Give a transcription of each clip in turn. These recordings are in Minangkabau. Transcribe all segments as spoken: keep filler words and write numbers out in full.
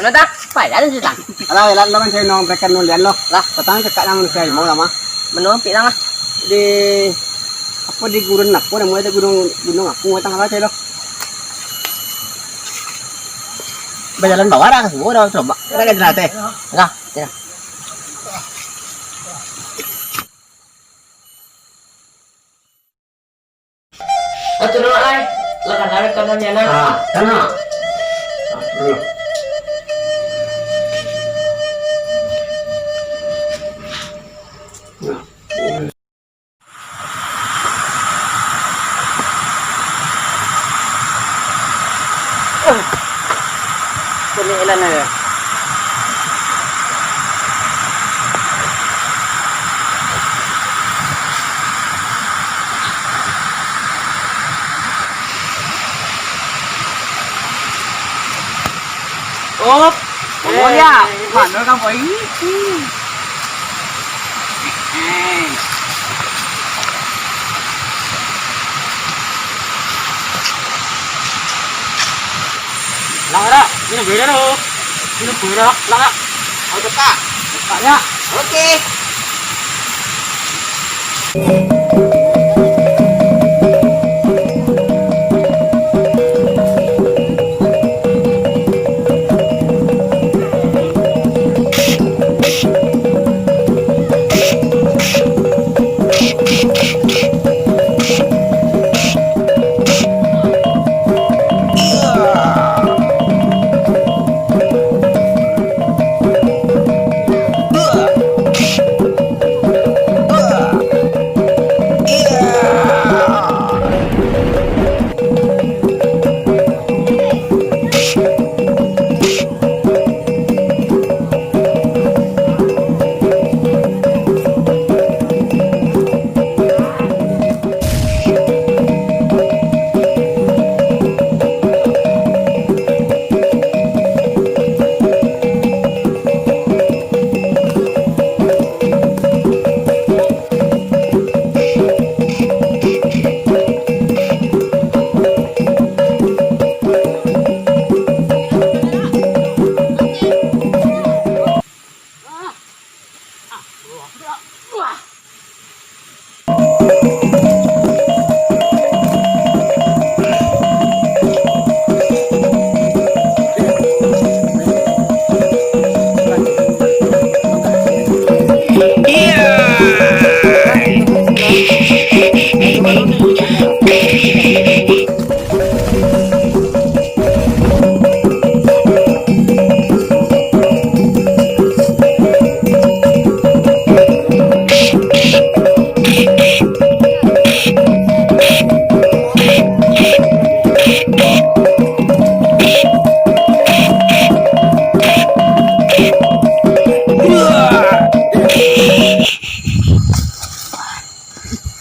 Mano tah? Pajan sih tah. Alah, alah, alah, mancari nong mereka nulian lo. Lah, patang cakak nang manusia harimau lah mah. Mano ampik lah mah. Di, apo, di gurun apo namonyo tu, gunung, gunung apo, patang lah cari lo. Bajalan bawah dah, ka subuh dah, coba. Kita ka jalan teh. Lah, ya. Atur lah ai. Lah, kadang-kadang nian, ah. Ah, kana. Ah, dulu. Nah. Kulik elan aja. Op. Oh ya, mano kan boy? Lang rak, minum beda lo. Minum beda, lang rak. Mau cepat? Cepatnya. Oke.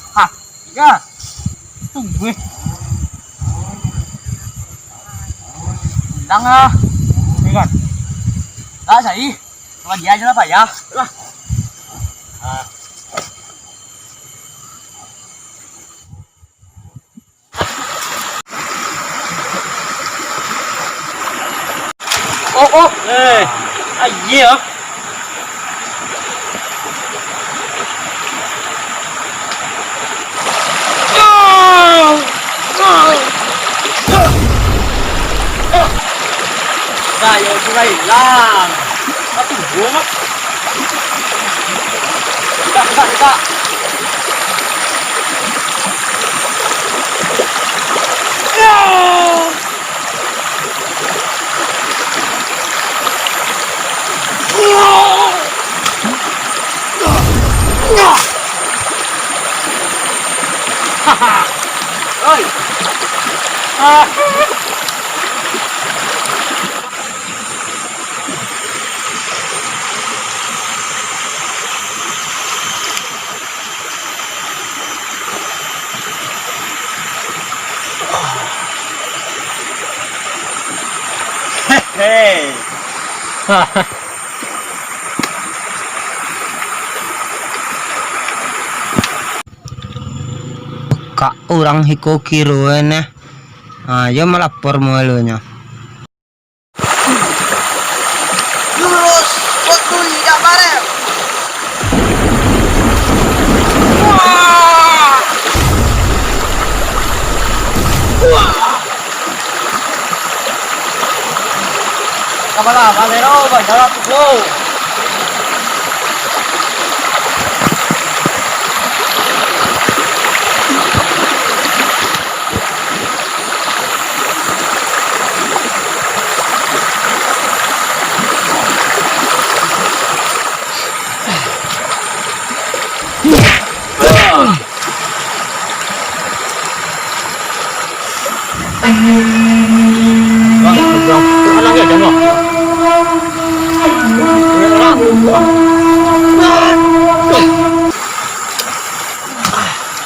Hah, iya. Tunggu, eh. Bilang ah. Ini kan. Tak, saya. Sama dia aja lah, Pak, ya. Lah. Ah. Oh, oh. Eh, ayo. Dah, yo, sudah hilang. Satu gua, Mak. Buka, buka, buka. Oi. Ah. Hehe. Kak urang hiko kiroan eh. Ha, yo malapor mualonyo. Alah, Valero, Valero, bro.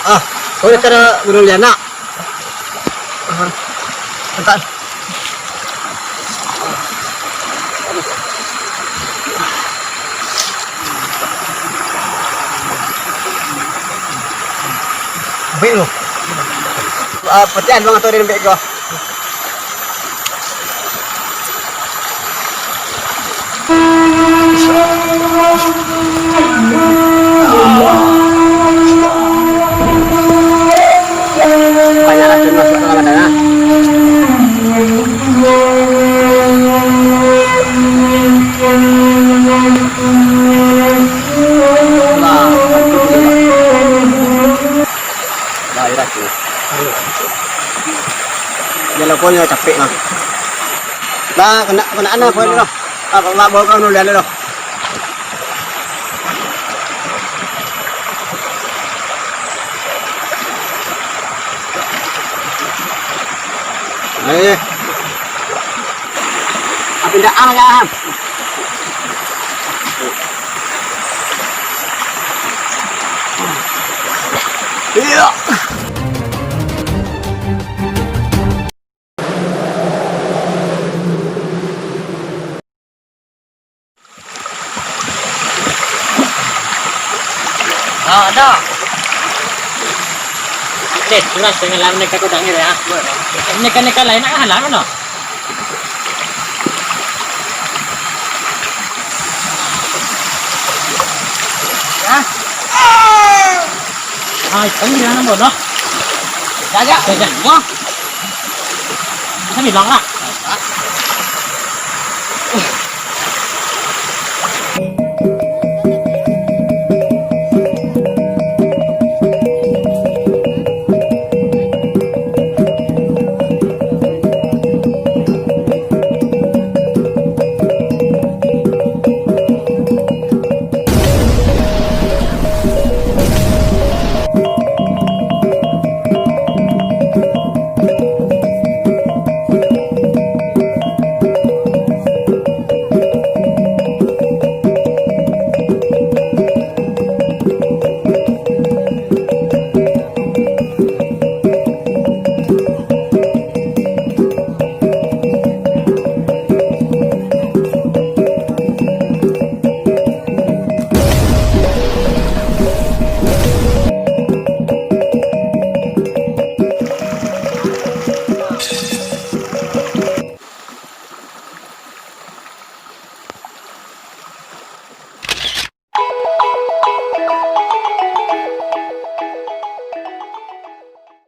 Ah, kau dah kada bunuh lianak. Ah, bentar. Baik lo. Ah, patihan bang atau dia lembek kau? Banyak racun masuk dalam badan, ah. Nah, itu dia, Pak. Nah, iya, racun. Dia lakukan yang capek, nah. Nah, kena, kena anak, apa ini, noh? Apa, apa, bawa kau dulu, dulu, noh. Eh. Apa ndak aman, ya? Iya. Ah, ada. Deh, tunas dengan lam neka tu dangir ya. Neka-neka lain nak halang no. Ah. Ai, tadi dia nang bodoh. Jaga. Jaga. Wah. Bisa bilang lah.